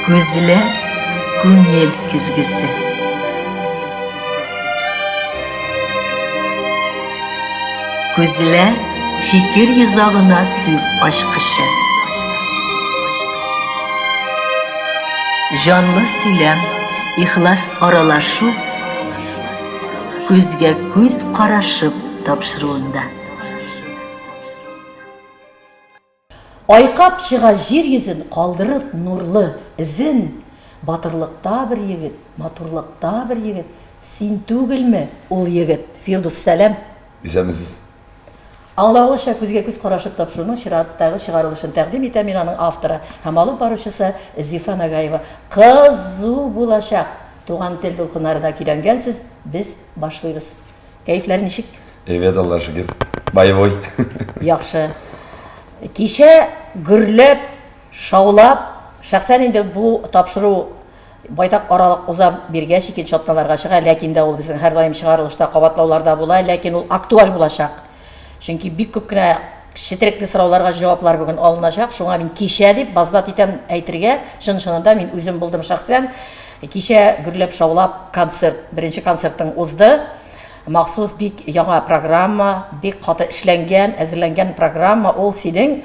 Күзләр күңел көзгесе. Күзләр фикер йозагына сүз ачкычы. Җанлы сөйләм, ихлас аралашу күзгә күз карашып тапшыруында. Айкап чыга җир йөзен, калдырып нурлы эзен. Батырлыкта бер егет, матурлыкта бер егет, син түгелме ул егет? Фирдүс, сәлам! Исәнмесез! Аңлавыгызча, күзгә-күз карашып тапшыруның чираттагы чыгарылышын тәкъдим итәм мин, аның авторы һәм алып баручысы Зифа Нагаева. Кызу булачак! Туган тел дулкыннарына көйләнгәнсез, без башлыйбыз. Кәефләр ничек? Әйбәт, Аллага шөкер. Боевой. Яхшы. Кичә гөрләп, шаулап, шәхсән инде бу тапшыру байтак аралык уза биргәч, икенче атналарга чыга, ләкин дә ул безнең һәрдаим чыгарылышта, кабатлауларда була, ләкин ул актуаль булачак. Чөнки бик күп кенә четерекле сорауларга җаваплар бүген алыначак. Шуңа мин кичә дип баздат итәм әйтергә. Чын-чынында мин үзем булдым шәхсән. Кичә гөрләп шаулап концерт, беренче концертың узды. Махсус бик яңа программа, бик каты эшләнгән, әзерләнгән программа, ул синең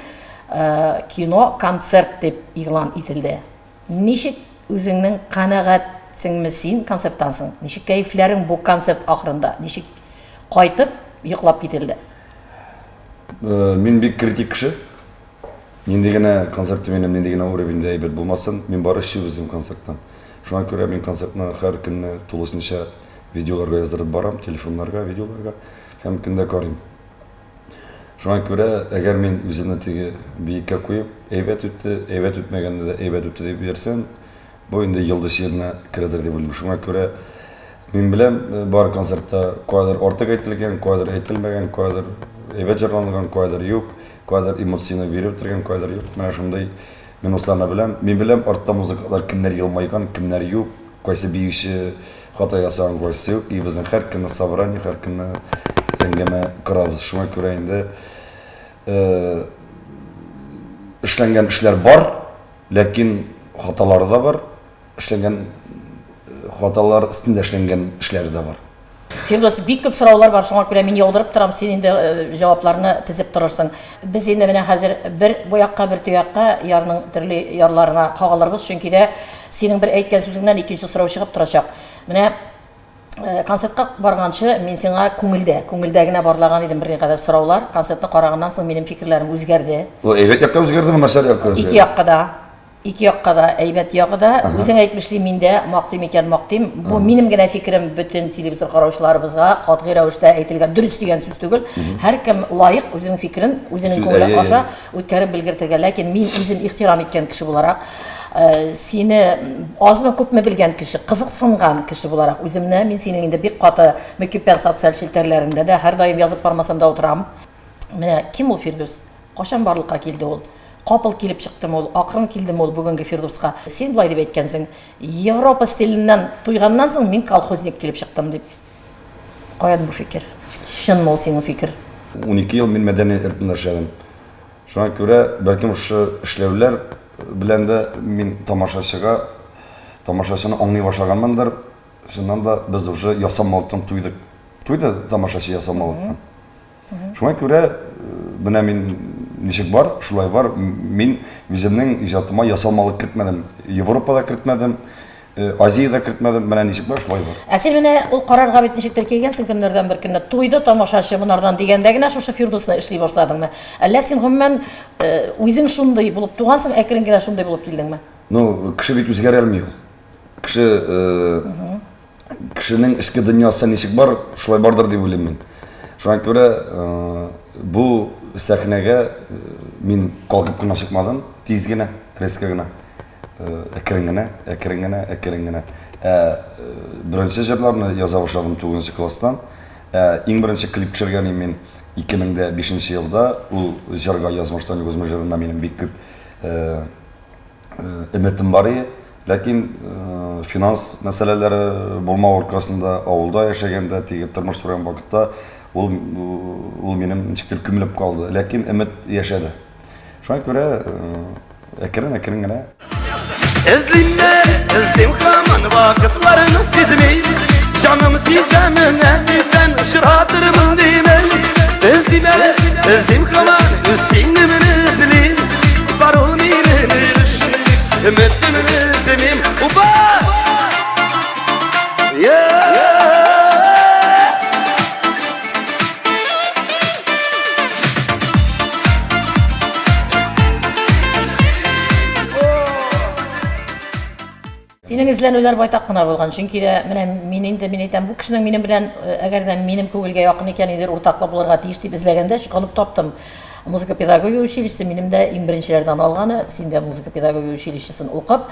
кино концерт дип игълан ителде. Ничек үзеңнең канәгатьсеңме син концерттан соң? Ничек кәефләрең бу концерт ахырында? Ничек кайтып йоклап кителде? Мин бик критик кеше. Нинди генә концерт минем, нинди генә уровеньдә әйбәт булмасын, мин бары чүп эзлим концерттан. Шуңа күрә мин концертны һәр көнне тулысынча видеоларга яздырып барам, телефоннарга, видеоларга һәм көндә карыйм. Шуңа күрә, әгәр мин үземне теге биеккә куеп, әйбәт үтте, әйбәт үтмәгәндә дә әйбәт үтте дип йөрсәм, бу инде йолдыз чиренә керәдер дип уйлыйм. Шуңа күрә мин беләм, бар концертта каядыр артык әйтелгән, каядыр әйтелмәгән, каядыр әйбәт җырланылган, каядыр юк, каядыр эмоцияне биреп бетергән, каядыр юк. Менә шундый минусларны беләм. Мин беләм, артта музыкантлар кемнәр елмайган, кемнәр юк, кайсы биюче хата ясаган, кайсы юк. И безнең һәр көнне собрание, һәр көнне әңгәмә корабыз. Шуңа күрә инде эшләнгән эшләр бар, ләкин хаталары да бар, эшләнгән хаталар өстендә эшләнгән эшләре дә бар. Фирдүс, бик күп сораулар бар, шуңа күрә мин яудырып торам, син инде җавапларны тезеп торырсың. Без инде менә хәзер бер бу якка, бер төякка, ярның төрле ярларына кагылырбыз, чөнки дә синең бер әйткән сүзеңнән икенче сорау чыгып торачак. Менә концертка барганчы мин сиңа күңелдә, күңелдә генә барлаган идем берникадәр сораулар. Концертны караганнан соң минем фикерләрем үзгәрде. Ул әйбәт якка үзгәрдеме, начар якка үзгәрдеме? Ике якка да. Ике якка да, әйбәт ягы да. Үзең әйтмешли, мин дә мактыйм икән, мактыйм. Бу минем генә фикерем, бөтен телевизор караучыларыбызга катгый рәвештә әйтелгән дөрес дигән сүз түгел. Һәркем лаек үзенең фикерен үзенең күңеле аша үткәреп белгертергә. Ләкин мин үзем ихтирам иткән кеше буларак, сине азмы-күпме белгән кеше, кызыксынган кеше буларак үземне, мин синең инде бик каты мөкиббән социаль челтәрләреңдә дә һәрдаим язып бармасам да утырам. Менә кем ул Фирдүс? Кайчан барлыкка килде ул? Капыл килеп чыктымы ул, акрын килдеме ул бүгенге Фирдуска? Син болай дип әйткәнсең, Европа стиленнән туйганнан соң мин колхозник килеп чыктым дип. Каян бу фикер? Чынмы ул синең фикер? 12 ел мин мәдәният йортында эшләдем. Шуңа күрә, бәлкем, шушы эшләүләр белән дә мин тамашачыга, тамашачыны аңлый башлаганмындыр. Чыннан да, без уже ясалмалыктан туйдык. Туйды тамашачы ясалмалыктан. Шуңа күрә менә мин ничек бар, шулай бар. Мин үземнең иҗатыма ясалмалык кертмәдем. Европада кертмәдем, Азиядә кертмәдем. Менә ничек бар, шулай бар. Ә син менә ул карарга бит ничектер килгәнсең көннәрдән бер көнне. Туйды тамашачы монардан дигәндә генә шушы Фирдусны эшли башладыңмы? Әллә син гомумән үзең шундый булып тугансың, әкрен генә шундый булып килдеңме? Ну, кеше бит үзгәрә алмый ул. Кеше Кешенең эчке дөньясы ничек бар, шулай бардыр дип уйлыйм мин. Шуңа күрә бу сәхнәгә мин калкып кына чыкмадым, тиз генә, резко гына, әкрен генә, әкрен генә, әкрен генә. Ә беренче җырларны яза башладым 9 класстан. Ә иң беренче клип төшергән мин 2005 елда. Ул җырга язмыштан югызмы җырына минем бик күп өметем бар иде. Ләкин финанс мәсьәләләре булмау аркасында, авылда яшәгәндә, теге тормыш сүргән вакытта ул ул минем ничектер күмелеп калды. Ләкин өмет яшәде. Шуңа күрә әкрен-әкрен генә. Эзлим әле, эзлим һаман вакытларны сизмим. Җаным сизә менә тиздән очратырмын димен. Эзлим әле, эзлим һаман үз тиңемне эзлим. Бар ул минем ирешер дип өметемне өзмим. Уфа! Yeah! Синең эзләнүләр байтак кына булган, чөнки дә менә мин инде мин әйтәм, бу кешенең минем белән, э, әгәр дә минем күңелгә якын икән, нидер уртаклы булырга тиеш дип эзләгәндә чокынып таптым. Музыка педагогия училищесы минем дә иң беренчеләрдән алганы, син дә музыка педагогия училищесын укып,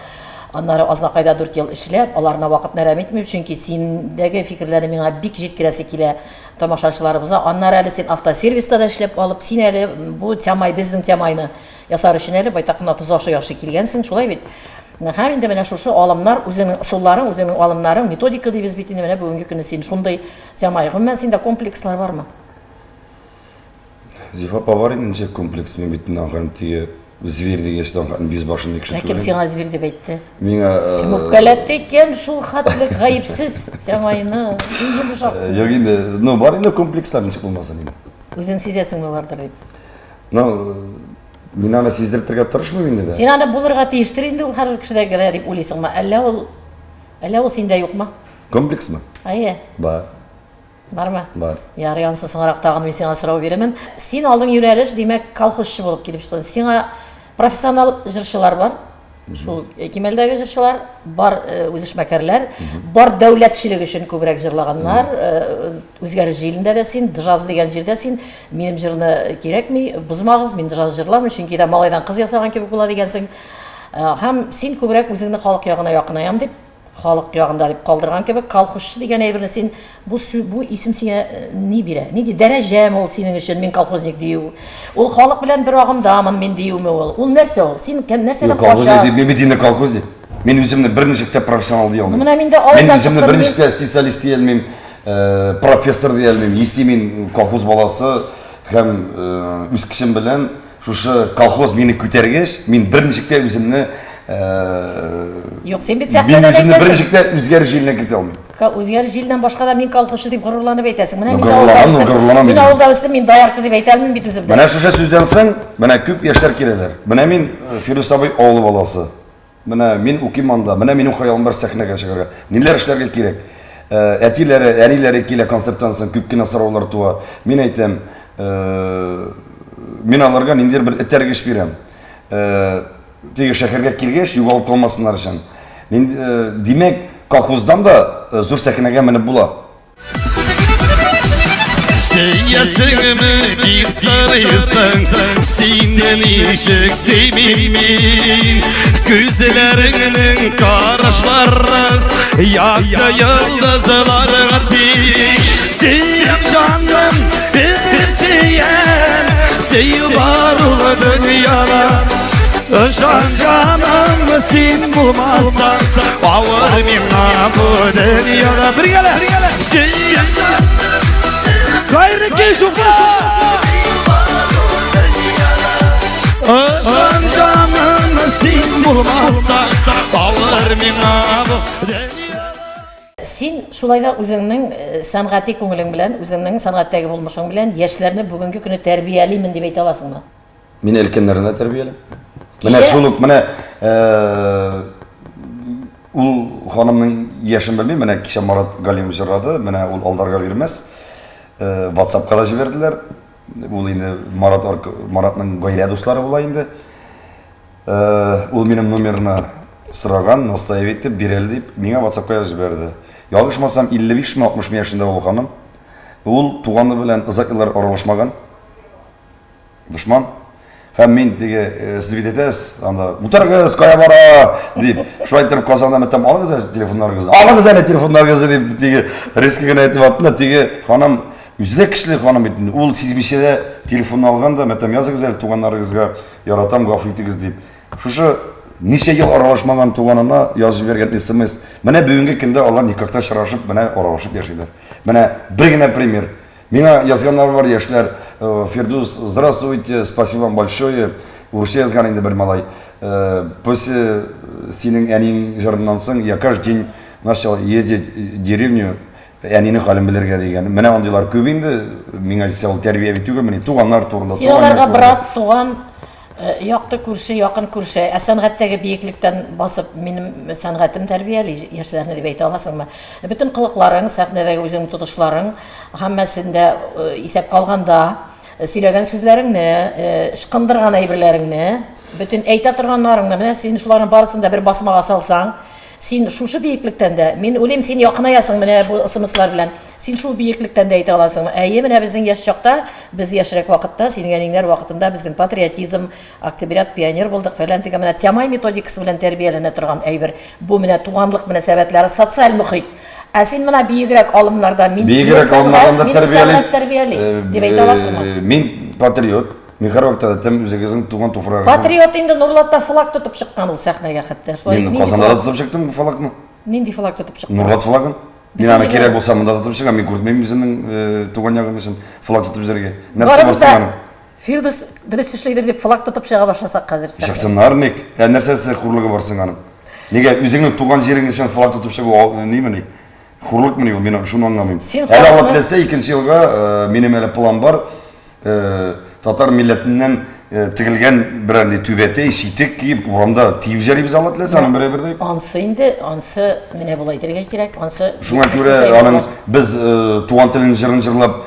аннары Азнакайда 4 ел эшләп, аларына вакытны әрәм итмим, чөнки синдәге фикерләрне миңа бик җиткерәсе килә тамашачыларыбызга. Аннары әле син автосервиста да эшләп алып, син әле бу Тямай, безнең Тямайны ясар өчен әле байтак кына тоз ашый-ашый килгәнсең, шулай бит? Һәм инде менә шушы алымнар, үзеңнең ысулларың, үзеңнең алымнарың, методика дибез бит инде, менә бүгенге көне син шундый Тямай. Гомумән, синдә комплекслар бармы? Зифа апа бар инде ничек комплекс, мин бит инде аңа теге зверь дигәч тә аңа без башында кеше түгел. Кем сиңа зверь дип әйтте? Миңа Кем үпкәләтте икән шул хәтле гаепсез Тямайны? Иң йомшак. Юк инде, ну бар инде комплекслар ничек булмасын инде. Үзең сизәсеңме бардыр дип? Ну, мин аны сиздертергә тырышмыйм инде дә. Син аны булырга тиештер инде ул һәрбер кешедә генә дип уйлыйсыңмы? Әллә ул әллә ул синдә юкмы? Комплексмы? Әйе. Бар. Бармы? Бар. Ярый, анысы соңрак тагын мин сиңа сорау бирермен. Син алдың юнәлеш, димәк, колхозчы булып килеп чыктың. Сиңа профессионал җырчылар бар. Шул кимәлдәге җырчылар, бар үзешмәкәрләр, бар дәүләтчелек өчен күбрәк җырлаганнар. Үзгәреш җилендә дә син, джаз дигән җирдә син, минем җырны кирәкми, бозмагыз, мин джаз җырламыйм, чөнки дә малайдан кыз ясаган кебек була дигәнсең. Һәм син күбрәк үзеңне халык ягына якынаям дип Халык ягында дип калдырган кебек, колхозчы дигән әйберне син бу бу исем сиңа э, ни бирә? Нинди дәрәҗәме ул синең өчен, мин колхозник дию? Ул халык белән бер агымдамын мин диюме ул? Ул нәрсә ул? Син нәрсәдән качасың? Мин бит инде колхозник. Мин үземне берничек тә профессионал дия алмыйм. Менә мин дә Мин үземне берничек тә специалист дия алмыйм, э, профессор дия алмыйм. Если мин колхоз баласы һәм э, үз кешем белән Шушы колхоз мине күтәргәч, мин берничек тә үземне Юк, син бит сәхнәдән Мин үземне берничек тә үзгәреш җиленә кертә алмыйм. Үзгәреш җиленнән башка да мин колхозчы дип горурланып әйтәсең. Менә мин авылда үстем. Мин авылда үстем, мин доярка дип әйтә алмыйм бит үземне. Менә шушы сүздән соң, менә күп яшьләр киләләр. Менә мин Фирүс абый авылы баласы. Менә мин укыйм анда, менә минем хыялым бар сәхнәгә чыгарга. Ниләр эшләргә кирәк? Э, әтиләре, әниләре килә концерттан соң күп кенә сораулар туа. Мин әйтәм, э, мин аларга ниндидер бер этәргеч бирәм. Э, теге шәһәргә килгәч, югалып калмасыннар өчен. Димәк, колхоздан да зур сәхнәгә менеп була. Сөясеңме дип сорыйсың, сине ничек сөймим мин? Күзләреңнең карашлары якты йолдызларга тиң. Сөям җаным, өзеп сөям, сөю бар ул дөньяда. Ышан җаным, син булмасаң, авыр миңа бу дөньяда. Бергәләп, сөям Хәерле кич, Уфа! Ышан җаным, син булмасаң, авыр миңа бу дөньяда. Син шулай да үзеңнең сәнгати күңелең белән, үзеңнең сәнгатьтәге булмышың белән яшьләрне бүгенге көне тәрбиялимен дип әйтә аласыңмы? Мин өлкәннәрне дә тәрбиялим. Менә шул ук, менә ул ханымның яшен белмим, менә кичә Марат Галимов җырлады, менә ул алдарга бирмәс. WhatsApp-ка да җибәрделәр. Ул инде Марат Маратның гаилә дуслары була инде. Ул минем номерны сораган, настаивать итеп, бир әле дип, миңа WhatsApp-ка язып җибәрде. Ялгышмасам, 55 ме, 60 яшендә ул ханым. Ул туганы белән озак еллар аралашмаган. Дошман. Һәм мин теге, э, сез бит әйтәсез, анда, утырыгыз, кая бара, дип, шулай итеп Казанда мәтәм, алыгыз әле телефоннарыгызны, алыгыз әле телефоннарыгызны, дип, теге резко генә әйтеп аттым да, теге ханым, үзе дә көчле ханым бит, ул сизмичә дә телефонны алган да, мәтәм, языгыз әле туганнарыгызга, яратам, гафу итегез, дип. Шушы ничә ел аралашмаган туганына язып җибәргән смс. Менә бүгенге көндә алар никахта очрашып, менә аралашып яшиләр. Менә бер генә пример. Миңа язганнар бар яшьләр, э, Фирдүс, здравствуйте, спасибо вам большое. Урысча язган инде бер малай. После синең әниң җырыннан соң я каждый день начал ездить в деревню әнинең хәлен белергә дигән. Менә андыйлар күп инде. Миңа исә ул тәрбияви түгел, менә туганнар турында. Син аларга брат, туган, якты күрше, якын күрше. Ә сәнгатьтәге биеклектән басып, минем сәнгатем тәрбияли яшьләрне дип әйтә аласыңмы? Бөтен кылыкларың, сәхнәдәге үзеңнең тотышларың, һәммәсен дә исәпкә алганда, Сөйләгән сүзләреңне, ычкындырган әйберләреңне, бөтен әйтә торганнарыңны, менә син шуларның барысын да бер басмага салсаң, син шушы биеклектән дә, мин уйлыйм, син якынаясың менә бу смслар белән, син шул биеклектән дә әйтә аласың. Әйе, менә безнең яшь чакта, без яшьрәк вакытта, синең әниңнәр вакытында безнең патриотизм, октябрят, пионер булдык, фәлән дигән менә Тямай методикасы белән тәрбияләнә торган әйбер. Бу менә туганлык мөнәсәбәтләре, социаль мохит. Ә син менә биегрәк алымнарда мин Биегрәк алымнардан да тәрбияли. Тәрбияли дип әйтә аласыңмы? Мин патриот. Мин һәрвакытта да әйтәм, үзегезнең туган туфрагыгызны. Патриот инде Нурлатта флаг тотып чыккан ул сәхнәгә хәтта. Шулай Мин Казанда да тотып чыктым флагны. Нинди флаг тотып чыктың? Нурлат флагын. Мин аны кирәк булса монда тотып чыгам, мин күрмим үземнең туган ягым өчен флаг тотып йөрергә. Нәрсә бар соң аның? Фирдүс дөрес эшлидер дип флаг тотып чыга башласак хәзер. Чыксыннар ник? Ә нәрсәсе хурлыгы бар соң аның? Нигә үзеңнең туган җирең өчен флаг тотып чыгу нимени? Хурлыкмыни ул? Мин шуны аңламыйм. Әле Алла теләсә, икенче елга э, минем әле план бар. Э, татар милләтеннән э, тегелгән берәр ни түбәтәй, читек киеп урамда тиеп җөрибез Алла теләсә, аның берәр бердәй. Ансы инде, ансы менә болай әйтергә кирәк, ансы Шуңа күрә аның без туган телен җырын җырлап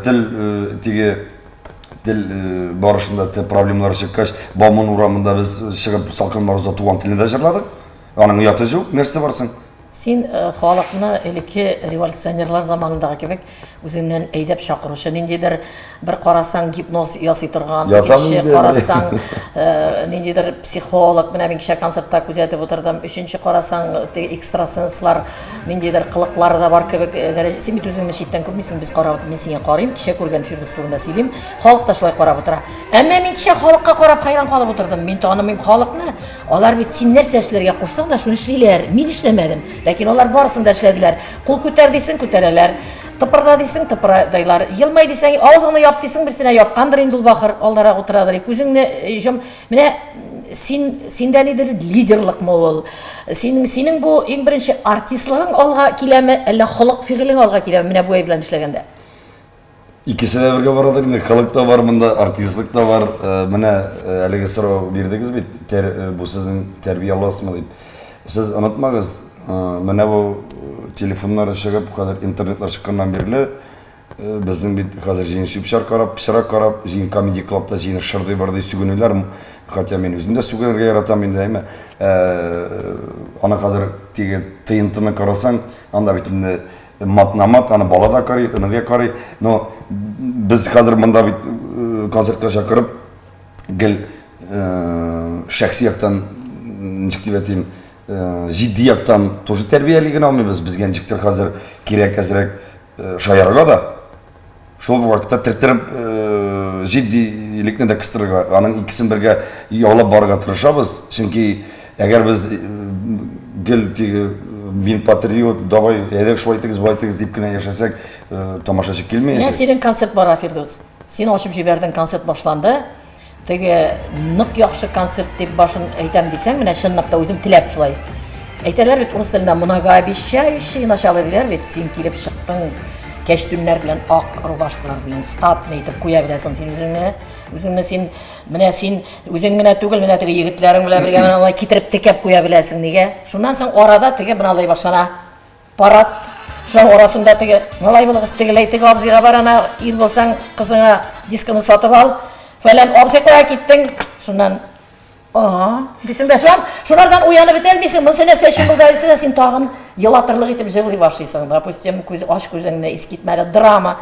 Тел теге тел барышында тел проблемалары чыккач, Бауман урамында без чыгып салкын морозда туган телне дә җырладык. Аның ояты юк, нәрсә бар соң? Син халыкны элекке революционерлар заманындагы кебек үзеңнән әйдәп чакыручы ниндидер бер карасаң гипноз ясый торган, икенче карасаң ниндидер психолог, менә мин кичә концертта күзәтеп утырдым, өченче карасаң теге экстрасенслар Ниндидер кылыклары да бар кебек э, дәрәҗә. Син бит үзеңне читтән күрмисең, без карап мин сиңа карыйм, кичә күргән Фирдүс турында сөйлим. Халык та шулай карап утыра. Әмма мин кичә халыкка карап хәйран калып утырдым. Мин танымыйм халыкны. Алар бит син нәрсә эшләргә кушсаң да, шуны эшлиләр. Мин эшләмәдем. Ләкин алар барысын да эшләделәр. Кул күтәр дисең, күтәрәләр. Тыпырда дисең, тыпырдайлар. Елмай дисәң, авызыңны яп дисең, берсенә япкандыр инде ул бахыр, алдарак утырадыр. Күзеңне э, җом. Менә син синдә нидер лидерлыкмы ул? Синең синең бу иң беренче артистлыгың алга киләме, әллә холык фигылең алга киләме менә бу әй белән эшләгәндә? Икесе дә бергә барадыр инде, холык та бар монда, артистлык та бар. Э, менә э, әлеге сорау бирдегез бит, тәр, э, бу сезнең тәрбия аласызмы дип. Сез онытмагыз, менә бу телефоннар чыгып, хәзер интернетлар чыкканнан бирле Безнең бит хәзер җыен чүп-чар карап, пычрак карап, җыен Comedy Club-та җыен шырдый-бырдый сүгенүләр, хотя мин үзем дә сүгенергә яратам инде, әмма аны хәзер теге ТНТ-ны карасаң, анда бит инде мат на мат, аны бала да карый, аны да карый, но без хәзер монда бит концертка чакырып, гел шәхси яктан, ничек дип әйтим, җитди яктан тоже тәрбияли генә алмыйбыз, безгә ничектер хәзер кирәк әзрәк шаярырга да, шул вакытта төрттереп җитдилекне дә кыстырырга, аның икесен бергә яулап барырга тырышабыз. Чөнки әгәр без гел теге мин патриот, давай, әйдә шулай итегез, болай итегез дип кенә яшәсәк, тамашачы килмәячәк. Менә синең концерт бара, Фирдүс. Син ачып җибәрдең, концерт башланды. Теге нык яхшы концерт дип башын әйтәм дисәң, менә чынлап та үзем теләп шулай. Әйтәләр бит урыс телендә многообещающий начало диләр бит, син килеп чыктың кәчтүмнәр белән, ак рубашкалар белән, статный итеп куя беләсең син үзеңне. Үзеңне син менә син үзең генә түгел, менә теге егетләрең белән бергә менә алай китереп текәп куя беләсең. Нигә? Шуннан соң арада теге менә алай башлана. Парад. Шуның арасында теге малай булыгыз, тегеләй теге абзыйга бар ана, ир булсаң, кызыңа дискыны сатып ал. Фәлән абзый кая киттең? Шуннан Ага, дисең дә, шуннан, шунардан уянып бетә алмыйсың, монысы нәрсә өчен булды дисең дә, син тагын елатырлык итеп җырлый башлыйсың. Допустим, күз, ач күзеңне, искитмәле драма.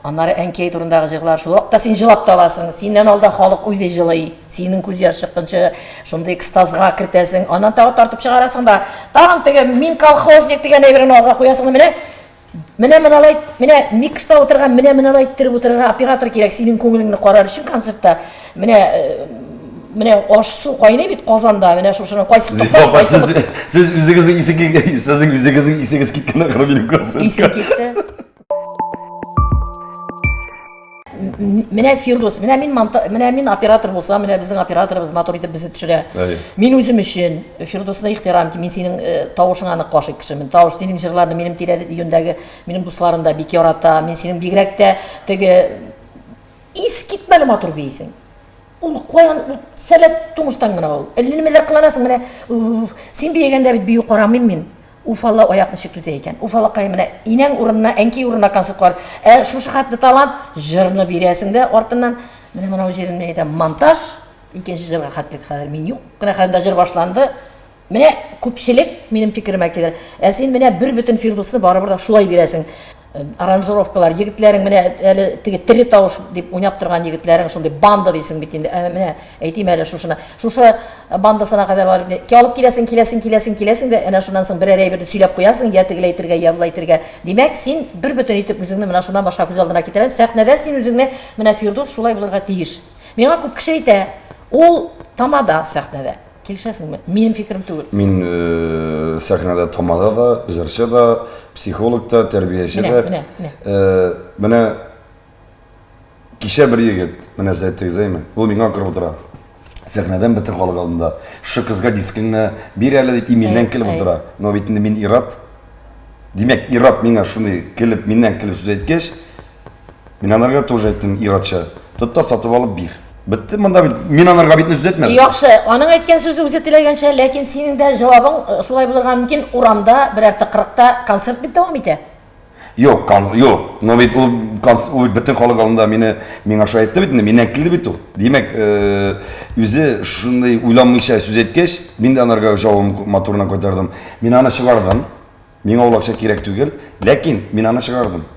Аннары әнкәй турындагы җырлар, шул вакытта син җылап та аласың. Синнән алда халык үзе җылый. Синең күз яшь чыкканчы шундый экстазга кертәсең. Аннан тагы тартып чыгарасың да, тагын теге мин колхозник дигән әйберне алга куясың да, менә менә моналай, менә микста утырган, менә моналай иттереп утырырга оператор кирәк, синең күңелеңне карар өчен концертта. Менә э, менә аш-су кайный бит Казанда, менә шушының кайсы Зифа апа, сез сез үзегезнең исегез, сезнең үзегезнең исегез киткән ахры минем концертка. Исем китте. Менә Фирдус, менә мин монта, менә мин оператор булсам, менә безнең операторыбыз матур итеп безне төшерә. Әйе. Мин үзем өчен Фирдусны ихтирам итим. Мин синең э, тавышыңа нык гашыйк кешемен. Тавыш, синең җырларны минем тирә-юньдәге минем дусларым да бик ярата. Мин синең бигрәк тә теге искитмәле матур биисең. Ул каян ул сәләт тумыштан гына ул. Әллә нәмәләр кыланасың менә. Син биегәндә бит бию карамыйм мин. Уфалы аяк ничек түзә икән? Уфалыкай менә инәң урынына, әнкәй урынына концерт куяр. Ә шушы хәтле талант, җырны бирәсең дә артыннан менә монау җирен мин әйтәм, монтаж, икенче җырга хәтлек хәзер мин юк. Менә хәзер җыр башланды. Менә күпчелек минем фикеремә килер. Ә син менә бер бөтен Фирдусны барыбер дә шулай бирәсең. Аранжировкалар, егетләрең менә әле теге тере тавыш дип уйнап торган егетләрең шундый банда дисең бит инде. Ә, менә әйтим әле шушыны. Шушы бандасына кадәр барып ки алып киләсең, киләсең, киләсең, киләсең дә әнә шуннан соң берәр әйберне сөйләп куясың, я тегеләй әйтергә, я болай әйтергә. Димәк, син бер бөтен итеп үзеңне менә шуннан башка күз алдына китерә. Сәхнәдә син үзеңне менә Фирдус шулай булырга тиеш. Миңа күп кеше әйтә, ул тамада сәхнәдә. Килешәсеңме? Минем фикерем түгел. Мин э, сәхнәдә тамада да, җырчы да, психолог та, тәрбияче Менә, дә. менә, менә. Э, менә кичә бер егет, менә сез әйттегез, әйме? Ул миңа кереп утыра. Сәхнәдән бөтен халык алдында. Шушы кызга дискыңны бир әле дип миннән Әй, килеп әй. утыра. Но бит инде мин ир-ат. Димәк, ир-ат миңа шундый килеп, миннән килеп сүз әйткәч, Мин анарга тоже әйттем ир-атча. Тот та сатып алып бир. Бетте монда бит. Мин анарга бит сүз әйтмәдем. Яхшы, аның әйткән сүзе үзе теләгәнчә, ләкин синең дә җавабың э, шулай булырга мөмкин. Урамда берәр тыкрыкта концерт бит дәвам итә. Юк, кон, юк. Но бит ул ул бөтен халык алдында мине миңа шулай әйтте бит инде, миннән килде бит ул. Димәк, э, үзе шундый уйланмыйча сүз әйткәч, мин дә анарга җавабым матурына кайтардым. Мин аны чыгардым. Миңа ул акча кирәк түгел, ләкин мин аны чыгардым.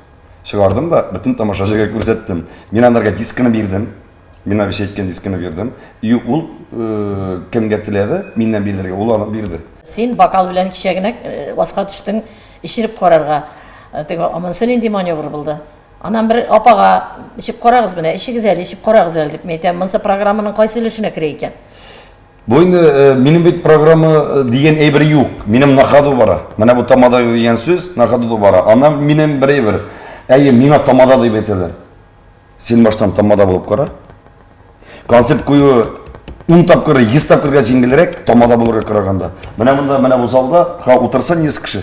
Чыгардым да, бөтен тамашачыга күрсәттем. Мин анарга дискыны бирдем. Мин абиш әйткән дискыны бирдем. И ул э, кемгә теләде, миннән бирергә, ул аны бирде. Син бокал белән кичә генә э, аска төштең, эчереп карарга. Э, теге монысы нинди маневр булды? Аннан бер апага эчеп карагыз менә, эчегез әле, эчеп карагыз әле дип мин әйтәм, монысы программаның кайсы өлешенә керә икән? Бу инде э, минем бит программа э, дигән әйбер юк. Минем на ходу бара. Менә бу тамада дигән сүз на ходу бара. Аннан минем бер әйбер. Әйе, миңа тамада дип әйтәләр. Син баштан тамада булып кара. Концерт кую 10 тапкыр, 100 тапкырга җиңелрәк тамада булырга караганда. Менә монда, менә бу залда ха утырсын 100 кеше.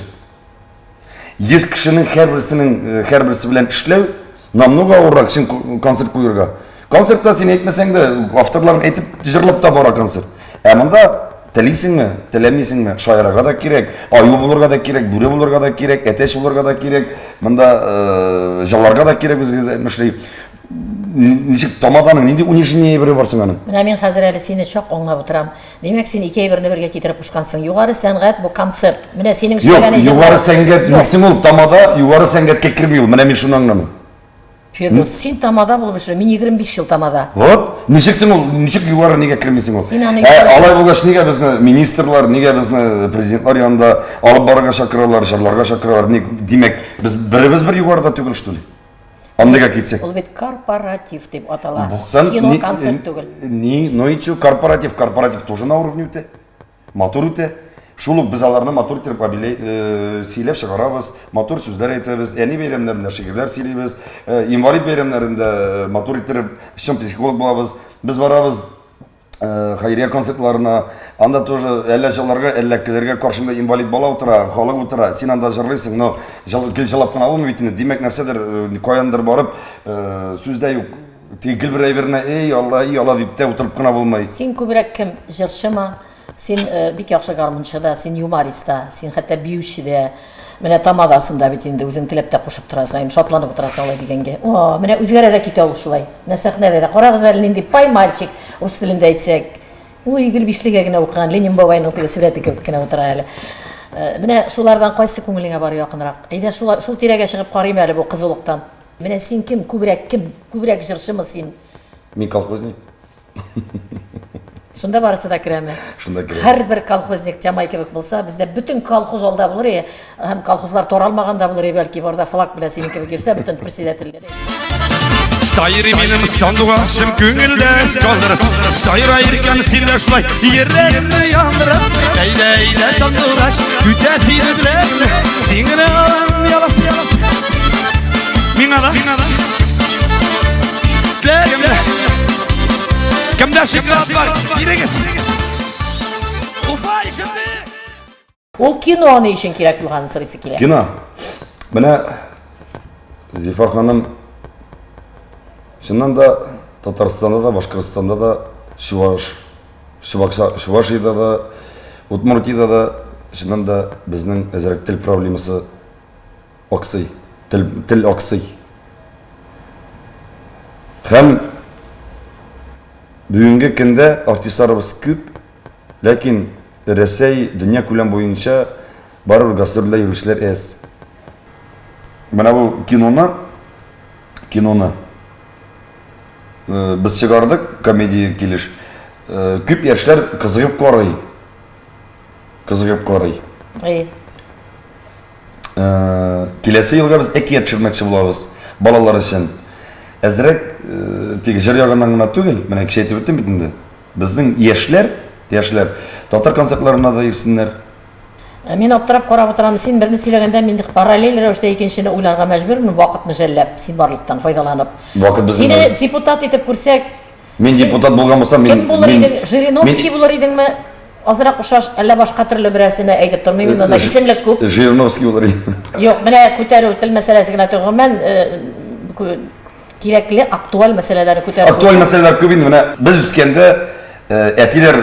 100 кешенең һәрберсенең э, һәрберсе белән эшләү намного авыррак, чем концерт куярга. Концертта син әйтмәсәң дә, авторлар әйтеп җырлап та бара концерт. Ә монда телисеңме, теләмисеңме, шаярырга да кирәк, аю булырга да кирәк, бүре булырга да кирәк, әтәч булырга да кирәк, монда э, җыларга да кирәк үзегез әйтмешли. Ничек тамаданың нинди унижение әйбере бар соң аның? Менә мин хәзер әле сине чак аңлап утырам. Димәк, син ике әйберне бергә китереп кушкансың. Югары сәнгать бу концерт. Менә синең эшләгән Юк, югары сәнгать, ник соң ул тамада югары сәнгатькә керми ул. Менә мин шуны аңламыйм. Фирдус, син тамада булып эшлә. Мин 25 ел тамада. Вот, ничек соң ул, ничек югары нигә кермисең ул? Син аны Ә, алай булгач, нигә безне министрлар, нигә безне президентлар янында алып барырга чакыралар, җырларга чакыралар? Ник, димәк, без беребез бер югарыда түгел, что ли? Андыйга китсәк. Ул бит корпоратив дип атала. Булсын, Кино, концерт түгел. Ни, ну и чё, корпоратив, корпоратив тоже на уровне үтә. Матур үтә. Шул ук без аларны матур итеп э, сөйләп чыгарабыз, матур сүзләр әйтәбез, әни бәйрәмнәрендә шигырьләр сөйлибез, э, инвалид бәйрәмнәрендә э, матур иттереп чын психолог булабыз. Без барабыз Э, хәйрия концертларына, анда тоже әллә җырларга, әллә көләргә каршында инвалид бала утыра, халык утыра, син анда җырлыйсың, но гел җылап кына булмый бит инде. Димәк, нәрсәдер, э, каяндыр барып, э, сүз дә юк. Теге гел бер әйберне, эй, Алла, эй, Алла дип тә утырып кына булмый. Син күбрәк кем, җырчымы? Син бик яхшы гармунчы да, син юморист та, син хәтта биюче дә. Менә тамадасын да бит инде үзең теләп тә кушып торасың, әйме, шатланып утырасың алай дигәнгә. О, менә үзгәрә дә китә ул шулай. Менә сәхнәдә дә. Карагыз әле нинди пай мальчик, рус телендә әйтсәк. Ой, гел бишлегә генә укыган Ленин бабайның теге сурәте кебек кенә утыра әле. Менә шулардан кайсы күңелеңә бар якынрак? Әйдә, шул, шул тирәгә чыгып карыйм әле бу кызулыктан. Менә син кем, күбрәк кем? Күбрәк җырчымы син? Мин колхозник. Шунда барысы да керәме? Шунда керә. Һәрбер колхозник Тямай кебек булса, бездә бөтен колхоз алда булыр иде. Һәм колхозлар таралмаган да булыр иде, бәлки, барда флаг белән синең кебек йөрсә, бөтен председательләр. Сайрый минем сандугачым күңелдә калдыр. Сайра иркәм син дә шулай йөрәгемне яндырып. Әйдә, әйдә, сандугач, көтә сине теләгемне. Син генә яласы. Миңа да, миңа да. Кемдә, кемдә? Кемдә шоколад бар? Бирегез. Уфа ишетте. Ул кино ни өчен кирәк булганын сорыйсы килә. Кино. Менә Зифа ханым чыннан да Татарстанда да, Башкортстанда да, Чуваш, Чувакса, Чувашиядә дә, Удмуртиядә дә чыннан да безнең әзрәк тел проблемасы аксый. Тел, тел аксый. Һәм бүгенге көндә артистларыбыз күп, ләкин Рәсәй, дөнья күләм буенча барыбер гастрольдә йөрүчеләр әз. Менә бу киноны, киноны э, без чыгардык, комедия килеш. Э, күп яшьләр кызыгып карый. Кызыгып карый. Әйе. Э, киләсе елга без әкият төшермәкче булабыз балалар өчен. Әзрәк э, тик җыр ягыннан гына түгел, менә кичә әйтеп үттем бит инде. Безнең яшьләр, яшьләр татар концертларына да йөрсеннәр. Э, мин аптырап карап утырам, син берне сөйләгәндә мин параллель рәвештә икенчене уйларга мәҗбүрмен, вакытны жәлләп, син барлыктан файдаланып. Вакыт безнең. Сине депутат итеп күрсәк, Мин депутат булган булсам, мин Кем булыр идең? Жириновский булыр идеңме? Азрак ошаш, әллә башка төрле берәрсенә әйтеп тормыйм инде, анда исемлек күп. Жириновский булыр идем. Юк, менә күтәрү тел мәсьәләсе генә түгел, гомумән, э, кирәкле, актуаль мәсьәләләрне күтәрү. Актуаль мәсьәләләр күп инде. Менә без үскәндә э, әтиләр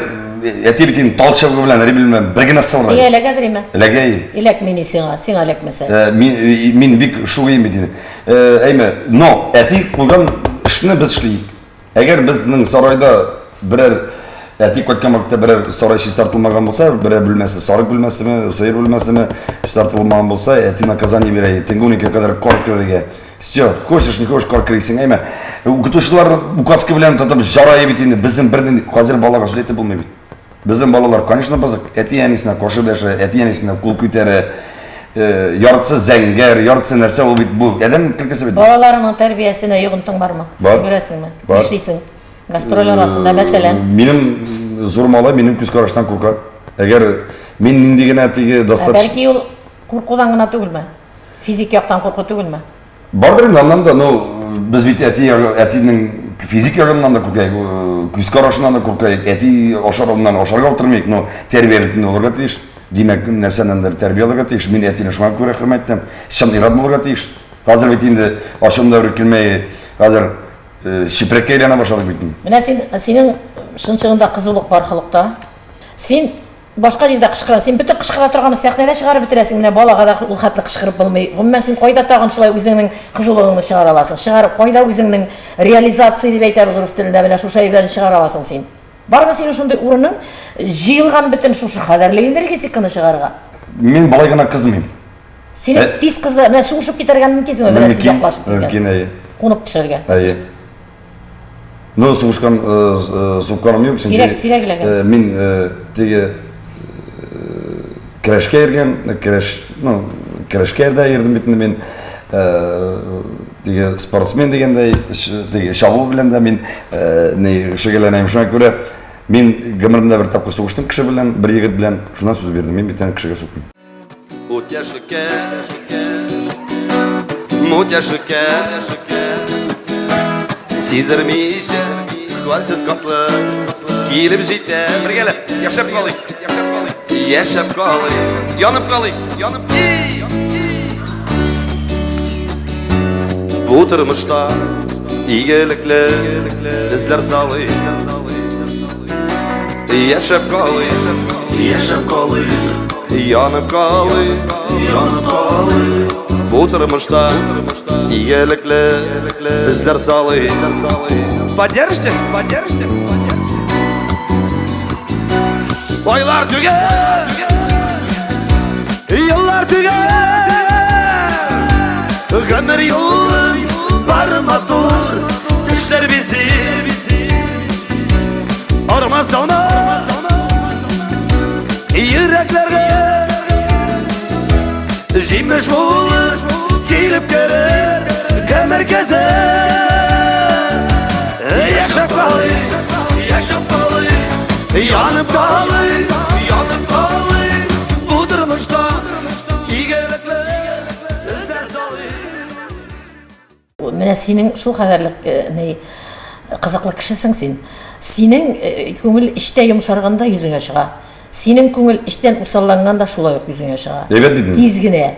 әти бит инде тал чыбыгы белән, ремень белән бер генә сылгый. Сиңа эләгәдер име? Эләгә. Эләкми ни сиңа, сиңа эләкмәсә. Э, мин мин бик шугыйм бит инде. Әйме, но әти куйган эшне без эшлик. Әгәр безнең сарайда берәр әти кайткан вакытта берәр сарай чистартылмаган булса, берәр бүлмәсе, сарык бүлмәсеме, сыер бүлмәсеме чистартылмаган булса, әти наказание бирә, төнге уникегә кадәр кар керергә. Все, хочешь, не хочешь, кар керисең, әйме. Укытучылар указка белән тотып жарая бит инде, безнең бернинди, хәзер балага сүз әйтеп булмый бит. Безнең балалар, конечно, бозык. Әти-әнисенә каршы дәшә, әти-әнисенә кул күтәрә. Э, яртысы зәңгәр, яртысы нәрсә ул бит бу. Адәм көлкесе бит. Балаларыңның тәрбиясенә йогынтың бармы? Бар. Күрәсеңме? Бар. Нишлисең? Гастроль арасында, мәсәлән. Минем зур малай минем күз караштан курка. Әгәр мин нинди генә теге достаточно... Бәлки ул куркудан гына түгелме? Физик яктан курку түгелме? Бардыр инде аннан да, но без бит әти әтинең физик ягыннан да куркайык, күз карашыннан да куркайык, әти ашар алдыннан ашарга утырмыйк, но тәрбия бит инде булырга тиеш. Димәк, нәрсәннәндер тәрбия алырга тиеш. Мин әтине шуңа күрә хөрмәт итәм. Чын ир-ат булырга тиеш. Хәзер бит инде ачуым да бер килмәй, хәзер чүпрәккә әйләнә башладык бит инде. Менә син, синең чын-чынында кызулык бар холыкта. Син Башка җирдә кычкыра. Син бөтен кычкыра торганны сәхнәдә чыгарып бетерәсең. Менә балага да ул хәтле кычкырып булмый. Гомумән, син кайда тагын шулай үзеңнең кызулыгыңны чыгара аласың? Чыгарып, кайда үзеңнең реализация дип әйтәбез рус телендә, менә шушы әйберләрне чыгара аласың син? Бармы синең шундый урының, җыелган бөтен шушы кадәрле энергетиканы чыгарырга? Мин болай гына кызмыйм. Син тиз кыза, менә сугышып китәргә мөмкинсеңме, берәрсе яклашып киткән? Мөмкин, әйе. Кунып төшәргә. Әйе. Ну, сугышкан, сугышканым юк, чөнки Сирәк, сирәк эләгә. Мин теге көрәшкә йөргән, көрәш, ну, көрәшкә дә йөрдем бит инде мин. Теге спортсмен дигәндәй, теге чабу белән дә мин ни шөгыльләнәм. Шуңа күрә мин гомеремдә бер тапкыр сугыштым кеше белән, бер егет белән. Шуннан сүз бирдем, мин бүтән кешегә сукмыйм. Мутяшыке, Сиздермичә, хватсыз котлы Килеп җитә. Бергәләп, яшәп калыйк, яшәп калыйк, яшәп калыйк, янып калыйк, янып Бу тормышта игелекле эзләр салыйк. Яшәп калыйк, яшәп калыйк. Янып калыйк, янып калыйк. Бу тормышта игелекле эзләр салыйк. Поддержите, поддержите. Айлар түгел, еллар түгел, гомер юлын бар матур төшләр бизи. Армас талмас йөрәкләргә җимеш булып килеп керер гомер көзе. Яшәп калыйк, яшәп калыйк, янып калыйк, янып калыйк бу тормышта игелекле эзләр салыйк. Менә синең шул кадәрлек ни Кызыклы кешесең син. Синең күңел эчтә йомшарганда йөзеңә чыга. Синең күңел эчтән усалланганда шулай ук йөзеңә чыга. Әйбәт бит инде. Тиз генә.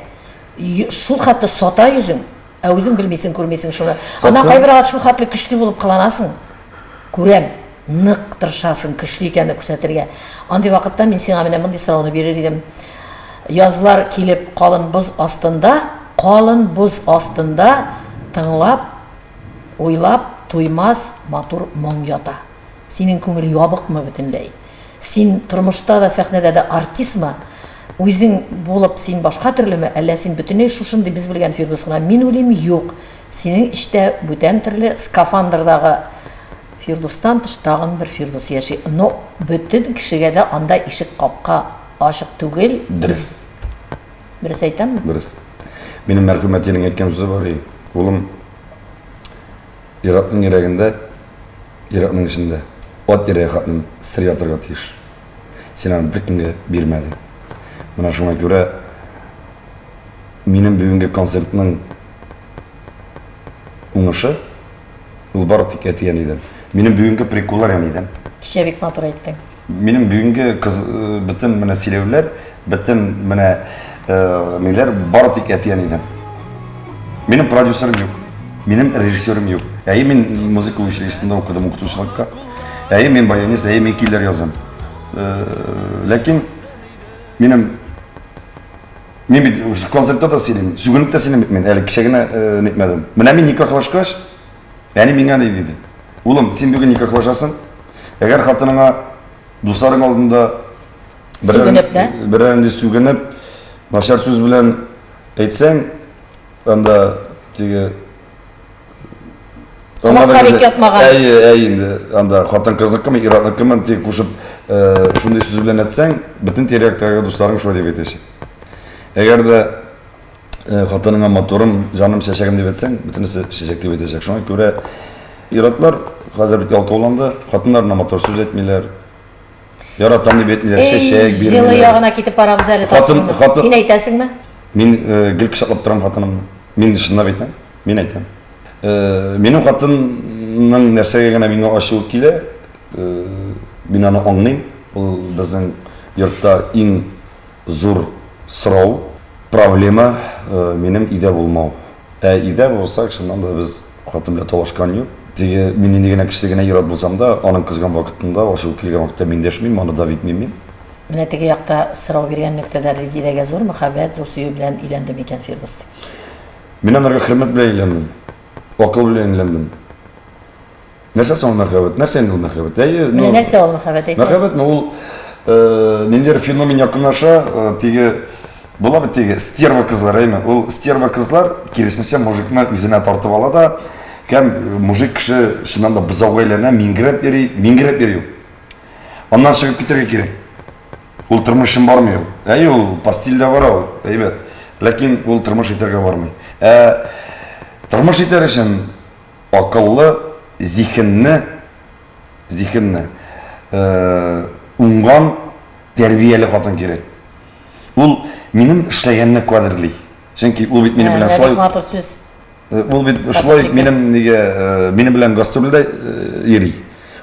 Шул хәтле сата йөзең, ә үзең белмисең, күрмисең шуны. Аннан кайбер вакыт шул хәтле көчле булып кыланасың. Күрәм, нык тырышасың көчле икәнне күрсәтергә. Андый вакытта мин сиңа менә мондый сорауны бирер идем. Язлар килеп калын боз астында, калын боз астында тыңлап, уйлап туймас матур моң ята. Синең күңел ябыкмы бөтенләй? Син тормышта да, сәхнәдә дә артистмы? Үзең булып син башка төрлеме, әллә син бөтенләй шушындый без белгән Фирдүс кына? Мин уйлыйм, юк. Синең эчтә бүтән төрле скафандрдагы Фирдустан тыш тагын бер Фирдус яши. Но бөтен кешегә дә анда ишек капка ачык түгел. Дөрес. Дөрес әйтәмме? Дөрес. Минем мәрхүм әтинең әйткән сүзе бар, улым, ир-атның йөрәгендә, ир-атның эчендә ат йөрәге хәтлем сер ятырга тиеш. Син аны беркемгә бирмәдең. Менә шуңа күрә минем бүгенге концертның уңышы ул бары тик әти-әнидән. Минем бүгенге приколлар әнидән. Кичә бик матур әйттең. Минем бүгенге кыз э, бөтен менә сөйләүләр, бөтен менә э, ниләр бары тик әти-әнидән. Минем продюсерым юк. Минем режиссерым юк. Әйе, мин музыка училищесында укыдым укытучылыкка. Әйе, мин баянист, әйе, мин көйләр язам. Э, ләкин минем мин бит концертта да сөйлим, сүгенеп тә сөйлим бит мин, әле кичә генә э, нитмәдем. Менә мин никахлашкач, әни миңа ни диде? Улым, син бүген никахлашасың. Әгәр хатыныңа дусларың алдында сүгенеп, да? Берәр инде сүгенеп, начар сүз белән әйтсәң, анда теге Колакка бик ятмаган. Әйе, әйе инде. Анда хатын кызныкымы, ир-атныкымы тик кушып э, шундый сүз белән әйтсәң, бөтен тирә-яктагы дусларың шулай дип әйтәчәк. Әгәр дә Э, хатыныңа матурым, җаным, чәчәгем дип әйтсәң, бөтенесе чәчәк дип әйтәчәк. Шуңа күрә ир-атлар хәзер бит ялкауланды, хатыннарына матур сүз әйтмиләр. Яратам дип әйтмиләр, чәчәк бирмиләр. Җылы ягына китеп барабыз әле. Хатын, хатын. Син әйтәсеңме? Мин э, гел кочаклап торам хатынымны. Мин чынлап әйтәм, мин әйтәм. Э, минем хатынның нәрсәгә генә миңа ачуы килә, мин аны аңлыйм. Ул безнең йортта иң Зур сорау, проблема минем өйдә булмау. Ә өйдә булсак, чыннан да без хатын белән талашкан юк. Теге мин нинди генә көчле генә ир-ат булсам да, аның кызган вакытында, ачуы килгән вакытта мин дәшмим, аны давить итмим мин. Менә теге якта сорау биргән нөктәдә Резидәгә зур мәхәббәт, зур сөю белән өйләнде микән Фирдүс дип. Мин анарга хөрмәт белән өйләндем. Акыл белән өйләндем. Нәрсә соң ул мәхәббәт? Нәрсә инде ул мәхәббәт? Әйе, ну. Менә нәрсә ул мәхәббәт әйтә? Мәхәббәтме ул э, ниндидер феномен якынлаша, э, теге була бит теге стерва кызлар, әйме? Ул стерва кызлар киресенчә мужикны үзенә тартып ала да, һәм э, мужик кеше чыннан да бозауга әйләнә, миңгерәп йөри, миңгерәп йөри ул. Аннан чыгып китәргә кирәк. Ул тормыш өчен бармый ул. Әйе, ул постельдә бара ул, әйбәт. Ләкин ул тормыш итәргә бармый. Ә тормыш итәр өчен Акыллы, зиһенне, зиһенне, уңган, тәрбияле хатын кирәк. Ул минем эшләгәнне кадерли. Чөнки ул бит минем белән шулай. Матур сүз. Ул бит шулай минем нигә, минем белән гастрольдә йөри.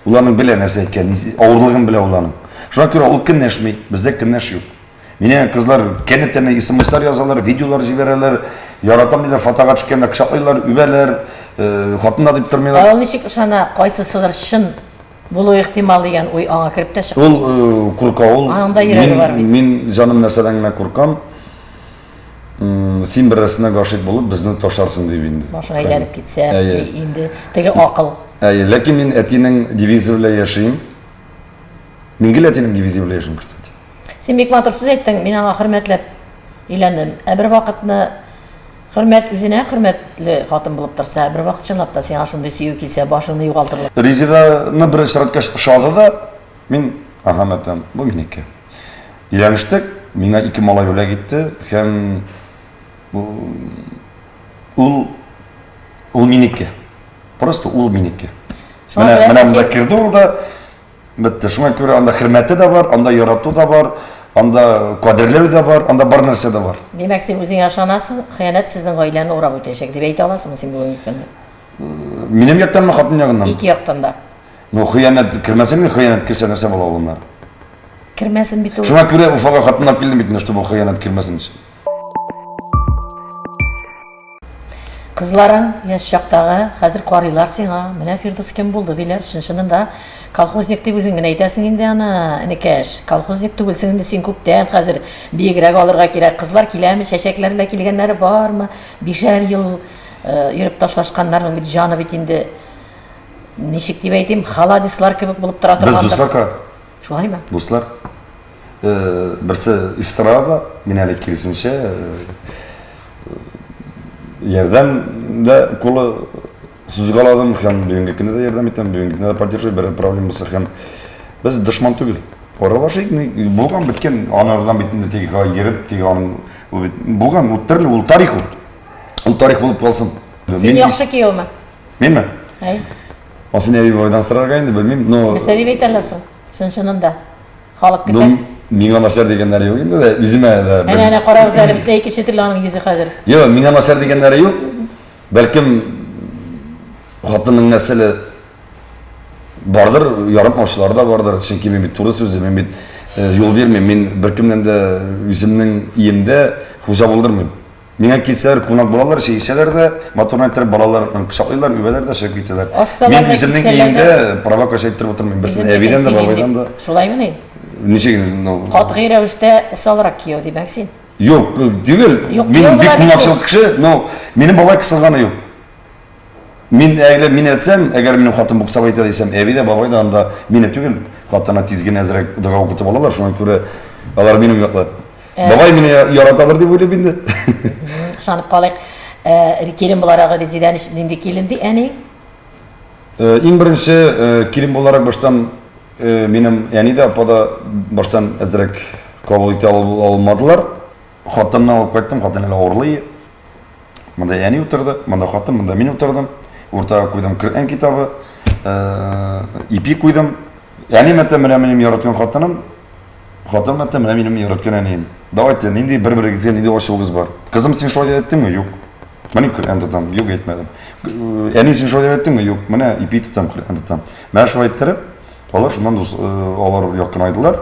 Ул аның белә нәрсә икән, авырлыгын белә ул аның. Шуңа күрә ул көнләшми, бездә көнләш юк. Мине кызлар кәне-тәне смслар язалар, видеолар җибәрәләр, яратам диләр, фотога төшкәндә кочаклыйлар, үбәләр, э, хатын да дип тормыйлар. Ә ул ничек ышана, кайсысыдыр чын булу ихтимал дигән уй аңа кереп тә чыкмый. Ул э, курка ул. Аның да йөрәге бар бит. Мин җаным нәрсәдән генә куркам. Син берәрсенә гашыйк булып безне ташларсың дип инде. Башың әйләнеп китсә, инде теге акыл. Әйе, ләкин мин әтинең девизы белән яшим. Мин гел әтинең девизы белән яшим, кстати. Син бик матур сүз әйттең, мин аңа хөрмәтләп өйләндем. Ә бер вакытны хөрмәт үзенә хөрмәтле хатын булып торса, бер вакыт чынлап та сиңа шундый сөю килсә, башыңны югалтырлык. Резиданы бер очраткач ошады да, мин, ага, мәтәм, бу минеке. Өйләнештек, миңа ике малай бүләк итте һәм ул ул минеке. Просто ул минеке. Менә менә монда керде ул да, Бетте. Шуңа күрә анда хөрмәте дә бар, анда ярату да бар, анда кадерләү дә бар, анда бар нәрсә дә бар. Димәк, син үзеңә ышанасың, хыянәт сезнең гаиләне урап үтәчәк, дип әйтә аласыңмы син бүгенге көндә? Минем яктанмы, хатын ягыннан? Ике яктан да. Ну, хыянәт кермәсен, хыянәт керсә нәрсә була ул аннары? Кермәсен бит ул. Шуңа күрә Уфага хатын алып килдем бит инде, чтобы хыянәт кермәсен өчен. Кызларың яшь чактагы, хәзер карыйлар сиңа, менә Фирдүс кем булды диләр, чын-чынында колхозник дип үзең генә әйтәсең инде аны, энекәш. Колхозник түгелсең инде син күптән, хәзер биегрәк алырга кирәк. Кызлар киләме, чәчәкләр белән килгәннәре бармы? Бишәр ел йөреп ташлашканнарның бит җаны бит инде ничек дип әйтим, халадислар кебек булып тора торгандыр. Без дуслар ка. Шулаймы? Дуслар. Берсе эстрада, мин әле киресенчә ярдәм дә кулы сузгаладым һәм бүгенге көндә дә ярдәм итәм, бүгенге көндә дә поддерживаю, бер проблема булса һәм без дошман түгел. Аралашыйк, булган беткән, анардан бит инде теге йөреп, теге аның ул бит булган, ул төрле, ул тарих ул. Ул тарих булып калсын. Син яхшы кияүме? Минме? Әй. Асын әби бабайдан сорарга инде, белмим, но Нәрсә дип әйтәләр соң? Чын-чынында. Халык көтә. Ну, миңа начар дигәннәре юк инде дә, үземә дә. Әнә, әнә карагыз әле, бөтенләй икенче төрле аның йөзе хәзер. Юк, миңа начар дигәннәре юк. Бәлкем хатынның нәселе бардыр, яратмаучылар да бардыр. Чөнки мин бит туры сүзле, мин бит э, юл бирмим. Мин беркемнән дә үземнең иемдә хуҗа булдырмыйм. Миңа килсәләр, кунак булалар, чәй эчәләр дә, матур иттереп балаларын кочаклыйлар, үбәләр дә, чыгып китәләр. Мин үземнең өемдә права кача иттереп утырмыйм. Берсен әбидән дә, бабайдан да. Шулаймыни? Ничек, ну... Катгый рәвештә усалрак кияү, димәк син. Юк, түгел. Мин бик кунакчыл кеше, но минем бабай кысылганы юк. Мин әгәр мин әйтсәм, әгәр минем хатын буксап әйтә дисәм, әби дә, бабай да анда мине түгел, хатына тиз генә әзрәк дога укытып алалар, шуңа күрә алар минем яклы. Э. Бабай мине яратадыр дип уйлыйм инде. Ышанып калыйк. Э, килен буларак Резидә нинди килен ди әни? Э, иң беренче килен буларак баштан минем әни дә, апа да баштан әзрәк кабул итә алмадылар. Хатынны алып кайттым, хатын әле авырлый. Монда әни утырды, монда хатын, монда мин утырдым. Уртага куйдым Коръән китабы, э, ипи куйдым. Әни мәтә менә минем яраткан хатыным, хатын мәтә менә минем яраткан әнием. Давайте, нинди бер-берегезгә нинди ачуыгыз бар? Кызым, син шулай дип әйттеңме? Юк. Менә Коръән тотам, юк әйтмәдем. Э, әни, син шулай дип әйттеңме? Юк. Менә ипи тотам, Коръән тотам. Менә шулай иттереп, алар шуннан дус, э, алар якынайдылар.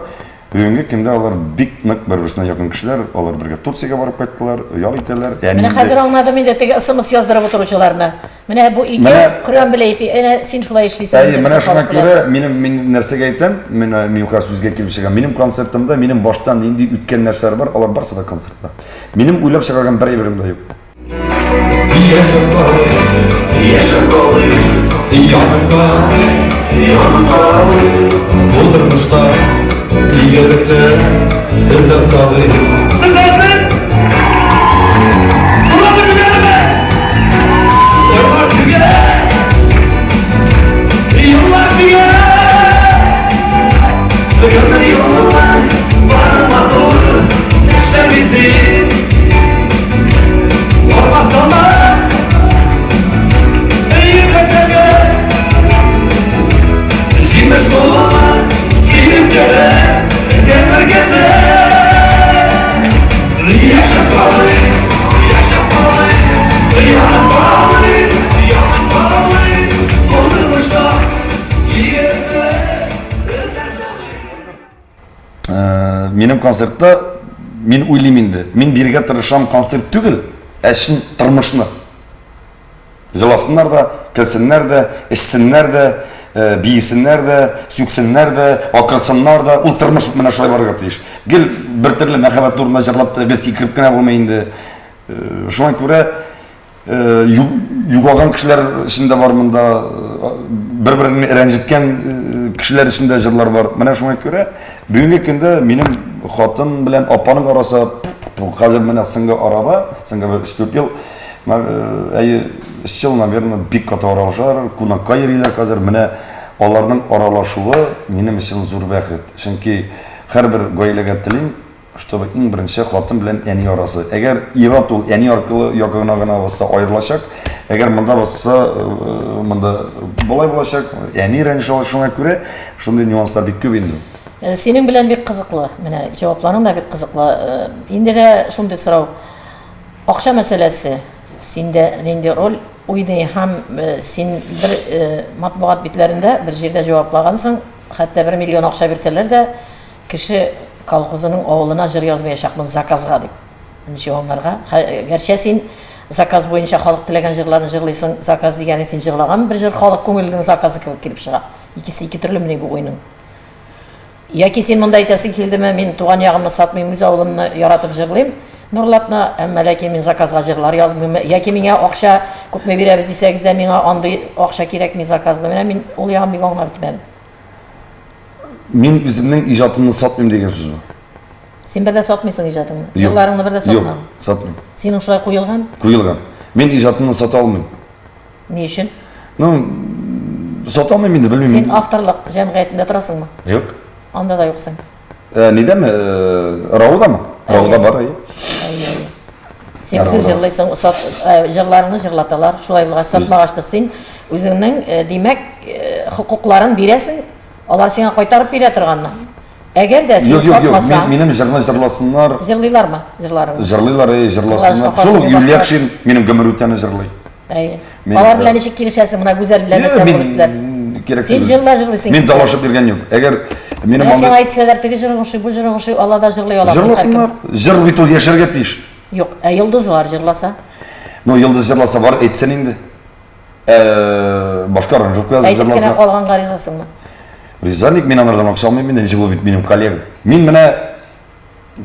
Бүгенге көндә алар бик нык бер-берсенә якын кешеләр, алар бергә Турциягә барып кайттылар, ял итәләр. Әни Менә хәзер аңладым инде теге смс яздырып утыручыларны. Менә бу ике Коръән белән ипи, әнә син шулай эшлисең. Әйе, менә шуңа күрә минем мин нәрсәгә әйтәм, менә мин хәзер сүзгә килеп чыгам. Минем концертымда минем баштан нинди үткән нәрсәләр бар, алар барысы да концертта. Минем уйлап чыгарган бер әйберем дә юк. Минем концертта мин уйлыйм инде, мин бирергә тырышам концерт түгел, ә чын тормышны. Җыласыннар да, көлсеннәр дә, эчсеннәр дә, э, биесеннәр дә, сүксеннәр дә, акырсыннар да, ул тормыш менә шулай барырга тиеш. Гел бер төрле мәхәббәт турында җырлап та гел сикереп кенә булмый инде. Э, шуңа күрә Э, югалган кешеләр өчен дә бар монда, э, бер-береңне рәнҗеткән э, кешеләр өчен дә җырлар бар. Менә шуңа күрә бүгенге көндә минем хатын белән апаның арасы хәзер менә соңгы арада, соңгы бер 3-4 ел, әйе, 3 ел, наверное, бик каты аралашалар, кунакка йөриләр хәзер. Менә аларның аралашуы минем өчен зур бәхет. Чөнки һәрбер гаиләгә телим, Чтобы иң беренче хатын белән әни арасы. Әгәр ир-ат ул әни аркылы якына гына басса аерылачак. Әгәр монда басса, э, монда болай булачак. Әни рәнҗеш ала шуңа күрә шундый нюанслар бик күп инде. Э, синең белән бик кызыклы. Менә җавапларың да бик кызыклы. Э, инде дә шундый сорау. Акча мәсьәләсе синдә нинди роль? уйный һәм син бер матбугат битләрендә бер җирдә җаваплагансың, хәтта бер миллион акча бирсәләр дә, кеше колхозының авылына җыр язмаячакмын заказга дип. Ничек аңларга? Гәрчә син заказ буенча халык теләгән җырларны җырлыйсың, заказ дигәне син җырлаган бер җыр халык күңеленең заказы кебек килеп чыга. Икесе ике төрлемени бу уйның? Яки син монда әйтәсең килдеме, мин туган ягымны сатмыйм, үз авылымны яратып җырлыйм, Нурлатны, әмма ләкин мин заказга җырлар язмыйм, яки миңа акча күпме бирәбез дисәгез дә, миңа андый акча кирәкми заказлы. Менә мин ул ягын бик аңлап бетмәдем. Мин үземнең иҗатымны сатмыйм дигән сүз бу. Син бер дә сатмыйсың иҗатыңны. Җырларыңны бер дә сатмадың. Юк, сатмыйм. Синең шулай куелган? Куелган. Мин иҗатымны сата алмыйм. Ни өчен? Ну, сата алмыйм инде, белмим. Син авторлык җәмгыятендә торасыңмы? Юк. Анда да юксың. Э, нидәме? Э, Раудамы? Рауда бар, әйе. Әйе, әйе. Син үзең җырлыйсың, сат, э, җырларыңны җырлаталар. Шулай булгач, сатмагач та син үзеңнең, э, димәк, э, хокукларын бирәсең, алар сиңа кайтарып бирә торганны. Әгәр дә син Юк, юк, юк, сатмасаң, минем җырны җырласыннар. Җырлыйлармы җырларыңны? Җырлыйлар, әйе, җырласыннар. Шул Юльякшин минем гомер үтәне җырлый. Әйе. Алар белән ничек килешәсең? Менә Гүзәл белән нәрсә булып кирәк Син җырла җырлыйсың. Мин талашып йөргән юк. Әгәр минем анда Сиңа әйтсәләр, теге җырың ошый, бу җырың ошый, алар да җырлый ала. Җырласыннар. Җыр бит ул яшәргә тиеш. Юк, ә йолдызлар җырласа? Ну, йолдыз җырласа бар, әйтсен инде. Э, башка аранжировка язып җырласа. Әйтеп кенә калганга ризасыңмы? Риза ник, мин анардан акча алмыйм инде, ничек ул бит минем коллега. Мин менә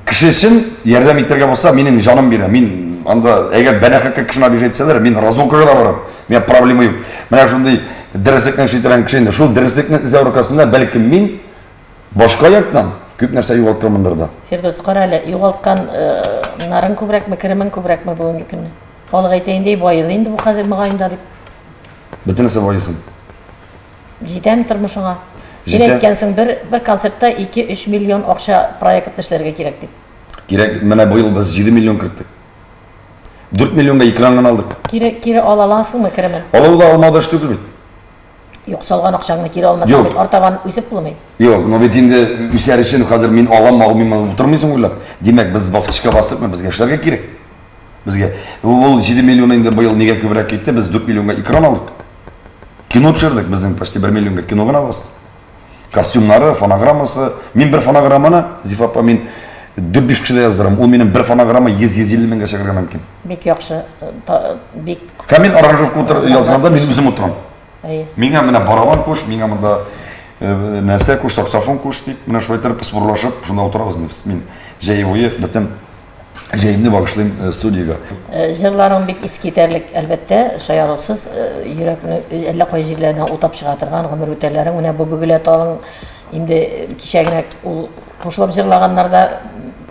кеше өчен ярдәм итәргә булса, минем җаным бирә. Мин анда, әгәр бәнәхәккә кешене обижать итсәләр, мин разлукага да барам. Миңа проблема юк. Менә шундый дөреслекне эшли торган кеше инде. Шул дөреслекне эзләү аркасында, бәлкем мин башка яктан күп нәрсә югалтканмындыр да. Фирдүс, кара әле, югалтканнарың күбрәкме, керемең күбрәкме бүгенге көнне? Халык әйтә инде, баеды инде бу хәзер мөгаен да дип. Бөтенесе баесын. Җитәме тормышыңа? Син әйткәнсең, бер, бер концертта 2-3 миллион акча проектны эшләргә кирәк дип. Кирәк, менә быел без 7 миллион керттек. 4 миллионга экран гына алдык. Кире, кире ала аласыңмы керемен? Алу да алмау да эш түгел бит. Юк, салган акчаңны кире алмасаң бит, артабан үсеп булмый. Юк, но бит инде үсәр өчен хәзер мин алам, алмыйм, утырмыйсың уйлап. Димәк, без баскычка басыпмы, безгә эшләргә кирәк. Безгә ул 7 миллион инде быел нигә күбрәк китте? Без 4 миллионга экран алдык. Кино төшердек, безнең почти 1 миллионга кино гына басты. Костюмнары, фонограммасы. Мин бер фонограмманы, Зифа апа, мин 4-5 кешедә яздырам. Ул минем бер фонограмма 100-150 меңгә чыгарга мөмкин. Бик яхшы, бик. Һәм мин аранжировка утыр язганда мин үзем утырам. Әйе. Миңа менә барабан куш, миңа монда э, нәрсә куш, саксофон куш дип, менә шулай итеп спорлашып, шунда утырабыз инде без. Мин җәй буе бөтен Җәемне багышлыйм э, студиягә. Э, җырларың бик искитәрлек, әлбәттә, шаярусыз, э, йөрәкне әллә кай җирләренә утап чыга торган гомер үтәләрең. Менә бу бөгелә талың инде кичә генә ул кушылып җырлаганнар да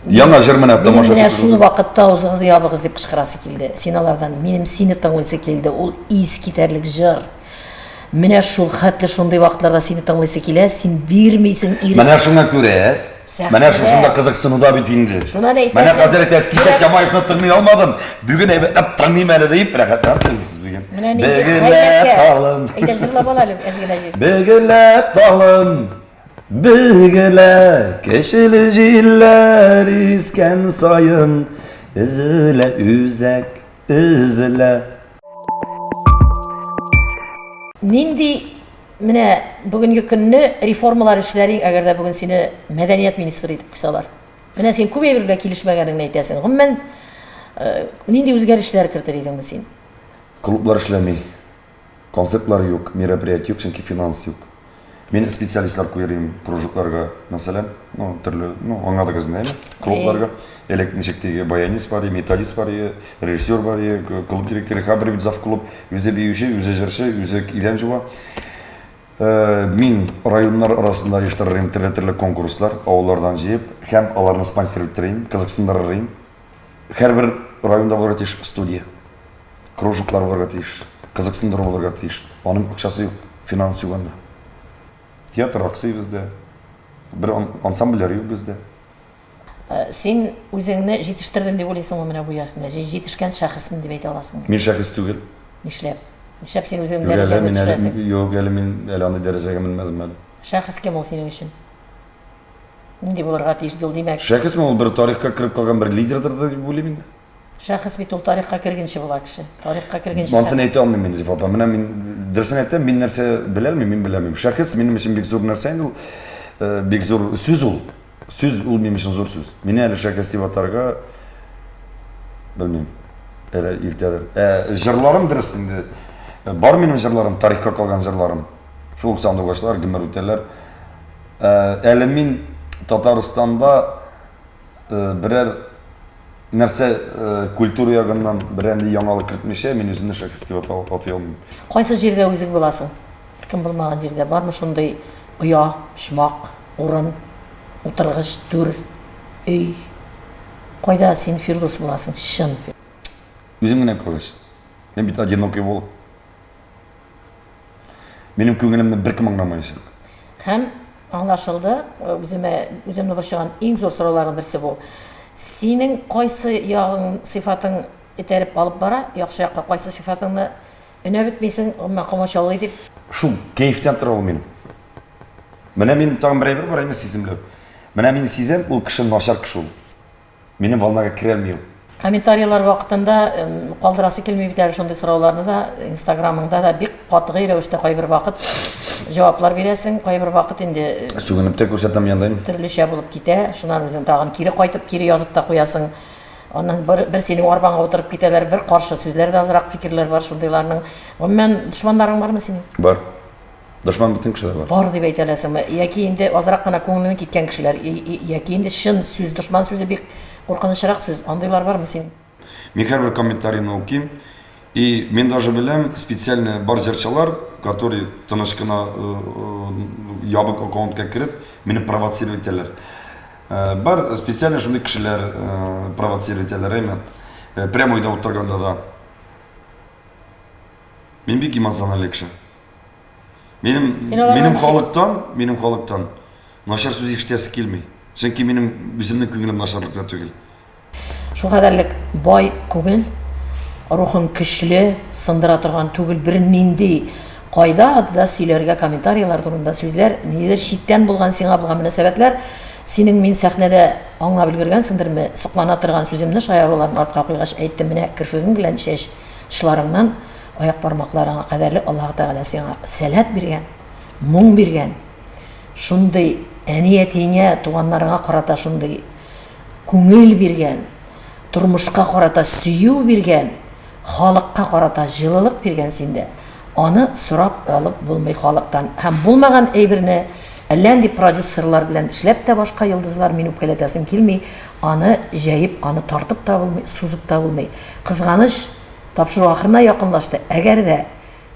Яңа җыр менә тамашачы. Менә шул вакытта авызыгызны ябыгыз дип кычкырасы килде. Син алардан минем сине тыңлыйсы килде. Ул искитәрлек җыр. Менә шул хәтле шундый вакытларда сине тыңлыйсы килә, син бирмисең ирек. Менә шуңа күрә, менә шушында кызыксыну да бит инде. Шуннан әйтәсең. Менә хәзер әйтәсез, кичә Камаевны тыңлый алмадым, бүген әйбәтләп тыңлыйм әле дип, рәхәтләнеп тыңлыйсыз бүген. Менә нинди Бөгелә талым. Әйдә җырлап ал әле әз генә җир. Бөгелә талым. Бөгелә кешеле җилләр искән саен, өзелә үзәк, өзелә. Нинди менә бүгенге көнне реформалар эшләр идең, әгәр дә бүген сине мәдәният министры итеп куйсалар? Менә син күп әйбер белән килешмәгәнеңне әйтәсең. Гомумән, э, нинди үзгәрешләр кертер идеңме син? Клублар эшләми. Концертлар юк, мероприятие юк, чөнки финанс юк. Мин специалистлар куер идем кружокларга, мәсәлән, ну, төрле, ну, аңладыгыз инде, әйме? Клубларга. Элек ничек теге баянист бар, металлист бар, режиссер бар, клуб директоры, һәрбер бит завклуб, үзе биюче, үзе җырчы, үзе идән жуа. Э, мин районнар арасында оештырыр идем төрле-төрле конкурслар, авыллардан җыеп, һәм аларны спонсировать итәр идем, кызыксындырыр идем. Һәрбер районда булырга тиеш студия. Кружоклар булырга тиеш, кызыксындыру булырга тиеш. Аның акчасы юк, финанс юк анда. Театр аксый бездә. Бер ансамбльләр юк бездә. Э, син үзеңне җитештердем дип уйлыйсыңмы менә бу яшеңдә? Җитешкән шәхесмен дип әйтә аласыңмы? Мин шәхес түгел. Нишләп? Нишләп син үзеңне дәрәҗәгә төшерәсең? Юк, әле мин әле андый дәрәҗәгә менмәдем әле. Шәхес кем ул синең өчен? Нинди булырга тиеш ул, димәк? Шәхесме ул бер тарихка кереп калган бер лидердыр дип уйлыйм инде. Шәхес бит ул тарихка кергенче була кеше. Тарихка кергенче. Монысын әйтә алмыйм мин, Зифа апа. Менә мин дөресен әйтәм, мин нәрсә белә алмыйм, мин белә алмыйм. Шәхес минем өчен бик зур нәрсә инде ул. Э, бик зур сүз ул. Сүз ул минем өчен зур сүз. Мине әле шәхес дип атарга белмим. Әле иртәдер. Ә җырларым дөрес инде. Бар минем җырларым, тарихка калган җырларым. Шул ук сандугачлар, гомер үтәләр. Э, әле мин Татарстанда э, берәр нәрсә э, культура ягыннан берәр яңалык кертмичә, мин үземне шәхес дип атый алмыйм. Кайсы җирдә үзең буласың? Кем булмаган җирдә бармы шундый оя, почмак, урын, утыргыч, түр, өй? Кайда син Фирдус буласың, чын? Үзем генә калгач. Мин бит одинокий волк. Минем күңелемне беркем аңламаячак. Һәм аңлашылды, үземә үземне борчыган иң зур сорауларның берсе бу. Синең кайсы ягың, сыйфатың этәреп алып бара, яхшы якка кайсы сыйфатыңны өнәп бетмисең, гомумән комачаулый дип? Шул кәефтән тора ул минем. Менә минем тагын бер әйбер бар, әйме сиземләү. Менә мин сизәм, ул кеше начар кеше ул. Минем волнага керә алмый ул. Комментарийлар вакытында калдырасы килми бит әле шундый сорауларны да, инстаграмыңда да бик катгый рәвештә кайбер вакыт җаваплар бирәсең, кайбер вакыт инде Сүгенеп тә күрсәтәм янда. Төрлечә булып китә, шуннан үзең тагын кире кайтып, кире язып та куясың. Аннан бер, бер синең арбаңга утырып китәләр, бер каршы сүзләр дә азрак фикерләр бар шундыйларның. Гомумән, дошманнарың бармы синең? Бар. Дошман бөтен кешедә бар. Бар дип әйтә аласыңмы? Яки инде азрак кына күңеленең киткән кешеләр, яки инде чын сүз, дошман сүзе бик куркынычрак сүз. Андыйлар бармы синең? Мин һәрбер комментарийны укыйм. И мин даже беләм, специально бар җырчылар, которые тыныч кына ябык аккаунтка кереп, мине провоцировать итәләр. Бар специально шундый кешеләр провоцировать итәләр, әйме? Прямо өйдә утырганда да. Мин бик эмоциональный кеше. Минем минем халыктан, минем халыктан начар сүз ишетәсе килми. Чөнки минем үземнең күңелем начарлыкта түгел. Шул кадәрлек бай күңел, рухың көчле, сындыра торган түгел бернинди кайда да сөйләргә комментарийлар турында сүзләр, ниндидер читтән булган сиңа булган мөнәсәбәтләр, синең мин сәхнәдә аңлап өлгергәнсеңдерме, соклана торган сүземне шаяруларын артка куйгач әйттем, менә керфегең белән чәч очларыңнан аяк бармакларыңа кадәрле Аллаһы Тәгалә сиңа сәләт биргән, моң биргән, шундый әни-әтиеңә, туганнарыңа карата шундый күңел биргән, тормышка карата сөю биргән, халыкка карата җылылык биргән синдә. Аны сорап алып булмый халыктан. Һәм булмаган әйберне әллә нинди продюсерлар белән эшләп тә башка йолдызлар мин үпкәләтәсем килми, аны җәеп, аны тартып та булмый, сузып та булмый. Кызганыч, Тапшыру ахырына якынлашты. Әгәр дә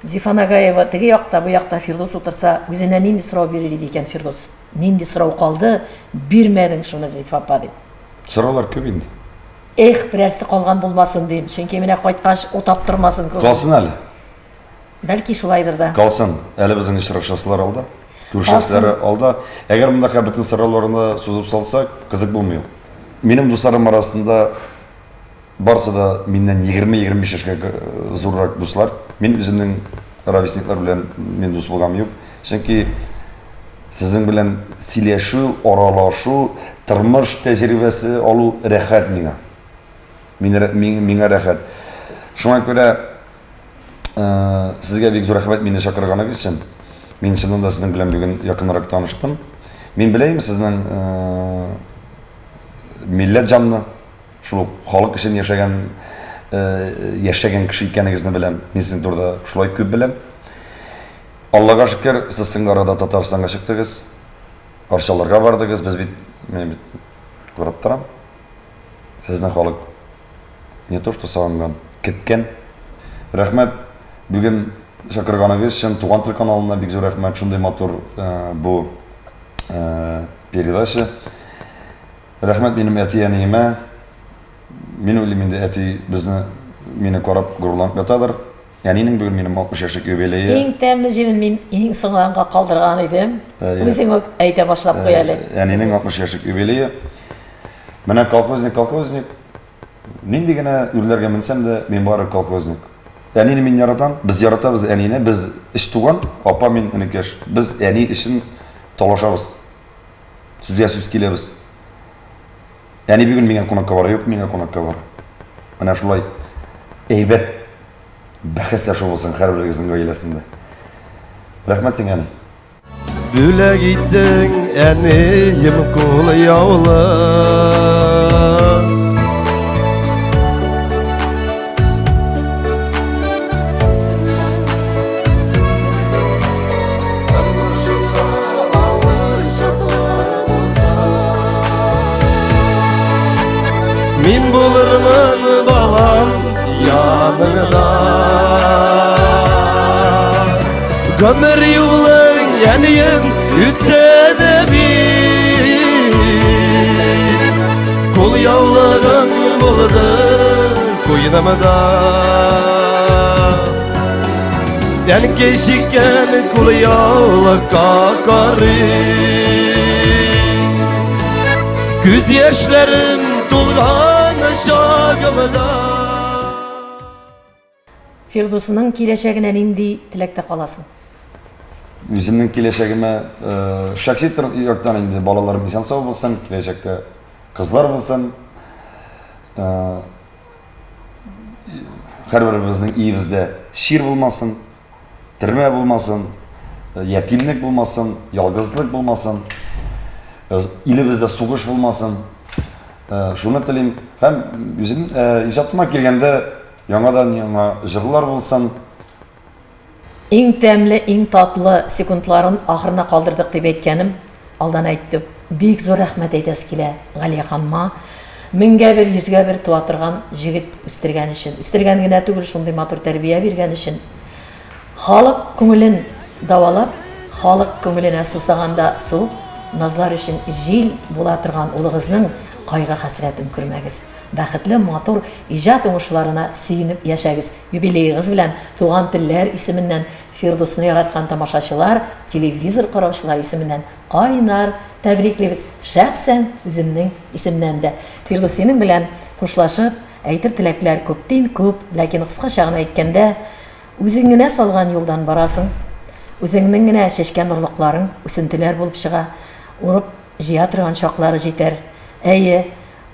Зифа Нагаева теге якта, бу якта Фирдус утырса, үзенә нинди сорау бирер иде икән Фирдус? Нинди сорау калды, бирмәдең шуны, Зифа апа, дип. Сораулар күп инде. Эх, берәрсе калган булмасын, дим. Чөнки менә кайткач утап тормасын күңел. Калсын әле. Бәлки шулайдыр да. Калсын. Әле безнең очрашасылар алда. Күрешәселәре алда. Әгәр монда бөтен сорауларны сузып салсак, кызык булмый ул. Минем дусларым арасында Барысы да миннән 20-25 яшькә зуррак дуслар. Мин үземнең ровесниклар белән мин дус булгам юк. Чөнки сезнең белән сөйләшү, аралашу, тормыш тәҗрибәсе алу рәхәт миңа. Мин, миңа рәхәт. Шуңа күрә сезгә бик зур рәхмәт мине чакырганыгыз өчен. Мин чыннан да сезнең белән бүген якынрак таныштым. Мин беләм сезнең милләт җанлы, Шул ук халык өчен яшәгән яшәгән кеше икәнегезне беләм. Мин сезнең турыда шулай күп беләм. Аллага шөкер, сез соңгы арада Татарстанга чыктыгыз. Арчаларга бардыгыз. Без бит, мин бит карап торам. Сезнең халык не то что сагынган, көткән. Рәхмәт бүген чакырганыгыз өчен. Туган тел каналына бик зур рәхмәт. Шундый матур бу передача. Рәхмәт минем әти-әниемә. Мин уйлыйм инде әти безне мине карап горурланып ятадыр. Әнинең бүген минем 60 яшьлек юбилее. Иң тәмле җирен мин иң соңганга калдырган идем. Үзең үк әйтә башлап куй әле. Әнинең 60 яшьлек юбилее. Менә колхозник, колхозник. Нинди генә үрләргә менсәм дә, мин бары колхозник. Әнине мин яратам, без яратабыз әнине. Без өч туган, апа, мин, энекәш. Без әни өчен талашабыз. Сүзгә сүз киләбез. Әни бүген миңа кунакка бара, юк, миңа кунакка бара. Менә шулай әйбәт бәхәсләшү булсын һәрберегезнең гаиләсендә. Рәхмәт сиңа, әни. Бүләк иттең, әнием, кул яулык. Мин булырмын балам яныңда. Гомер юлың әнием үтсә дә бит. Кул яулыгың булды куйнымда. Әнкәй чиккән кул яулыкка карый. Күз яшьләрем тулган чагымда. Фирдусның киләчәгенә нинди теләктә каласың? Үземнең киләчәгемә шәхси яктан инде балаларым исән-сау булсын, киләчәктә кызлар булсын. Һәрберебезнең өебездә чир булмасын, төрмә булмасын, ятимлек булмасын, ялгызлык булмасын, илебездә сугыш булмасын. Шуны телим. Һәм үзем иҗатыма килгәндә яңадан яңа җырлар булсын. Иң тәмле, иң татлы секундларын ахырына калдырдык дип әйткәнем, алдан әйттем. Бик зур рәхмәт әйтәсе килә Галия ханыма. Меңгә бер, йөзгә бер туа торган җегет үстергән өчен. Үстергән генә түгел, шундый матур тәрбия биргән өчен. Халык күңелен дәвалап, халык күңеленә сусаганда су, назлар өчен җил була торган улыгызның кайгы-хәсрәтен күрмәгез. Бәхетле, матур иҗат уңышларына сөенеп яшәгез. Юбилеегыз белән Туган телләр исеменнән Фирдусны яраткан тамашачылар, телевизор караучылар исеменнән кайнар тәбриклибез, шәхсән үземнең исемнән дә. Фирдус, синең белән хушлашып, әйтер теләкләр күптин күп, ләкин кыскача гына әйткәндә, үзең генә салган юлдан барасың, үзеңнең генә чәчкән орлыкларың үсентеләр булып чыга, урып җыя торган чаклары җитәр. Әйе,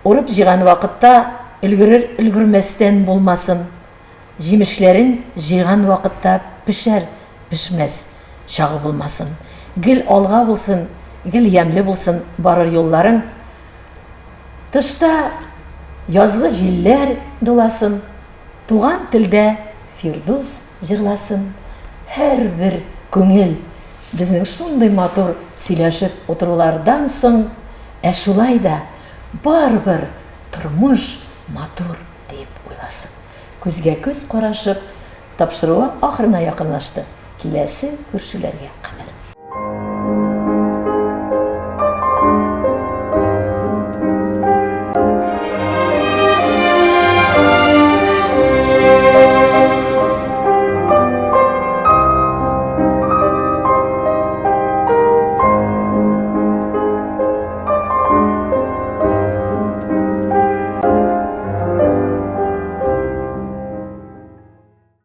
Урып җыйган вакытта өлгерер-өлгермәстән булмасын, җимешләрен җыйган вакытта пешәр-пешмәс чагы булмасын. Гел алга булсын, гел ямьле булсын барыр юлларың. Тышта язгы җилләр дуласын, туган телдә Фирдус җырласын. Һәрбер күңел безнең шундый матур сөйләшеп утырулардан соң, ә шулай да Барыбер тормыш матур диеп уйласын. Күзгә-күз карашып, тапшыруы ахырына якынлашты. Киләсе күршүләргә кадәр.